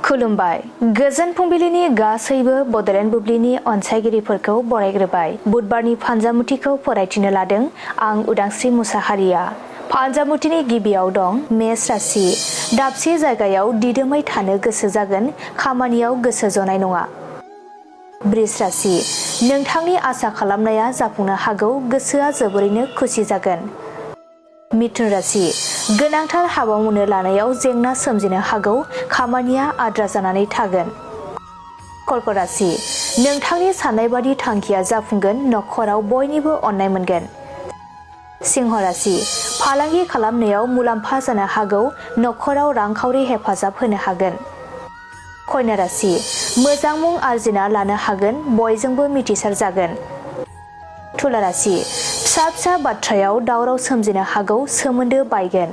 खुलुमबाय गोजोन फुंबिलिनि गासैबो बडलेण्ड बुब्लिनि अनसायगिरिफोरखौ बरायग्रोबाय। बुधबारनि फान्जामुथिखौ फरायथिनो लादों आं उदांस्रि मुसाहारिया। फान्जामुथिनि गिबियाव दं मेष राशि। दाबसे जायगायाव दिदोमै थानो गोसो जागोन, खामानियाव गोसो जनाय नङा। बृष राशि। नोंथांनि आसा खालामनाया जाफुंनो हागौ, गोसोआ जोबोरैनो खुसि जागोन। मिथुन राशि। गोनांथार हाबा मावनो लानायाव जेंना सोमजिनो हागौ, खामानिया आद्रा जानानै थागोन। कर्क राशि। नोंथांनि साननाय बादि थांखिया जाफुंगोन, नखराव बयनिबो अननाय मोनगोन। सिंह राशि। फालांगि खालामनायाव मुलाम्फा जानो हागौ, नखराव रांखावरि हेफाजाब होनो हागोन। कन्या राशि। मोजां मुं आरजिना लानो हागोन, बयजोंबो मिथिसार जागोन। तुला राशि। फिसा फिसा बाथ्रायाव दावराव सोमजिनो हागौ, सोमोन्दो बायगोन।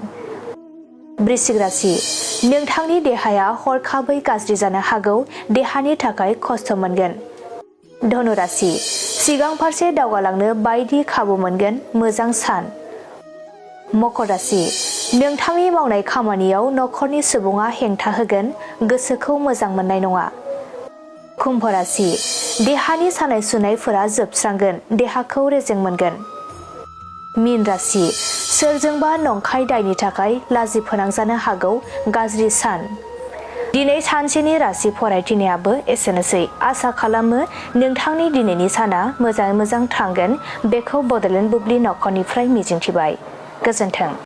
वृश्चिक राशि। नोंथांनि देहाया हरखाबै गाज्रि जानो हागौ, देहानि थाखाय खस्थ' मोनगोन। धनु राशि। सिगां फारसे दावगालांनो बायदि खाबु मोनगोन, मोजां सान। मकर राशि। नोंथांनि मावनाय खामानियाव नखरनि सुबुङा हेंथा होगोन, गोसोखौ मोजां मोननाय नङा। कुम्भ राशि। देहानि सानाय सुनायफोरा जोबस्रांगोन, देहाखौ रेजें मोनगोन। मीन राशि। सोरजोंबा नंखाय दायनि थाखाय लाजि फोनांजानो हागौ, गाज्रि सान। दिनै सानसेनि राशि फरायथिनायाबो एसेनोसै। आसा खालामो नोंथांनि दिनैनि साना मोजाङै मोजां थांगोन, बेखौ बडलेण्ड बुब्लि नखरनिफ्राय मिजिंथिबाय। गोजोन्थों।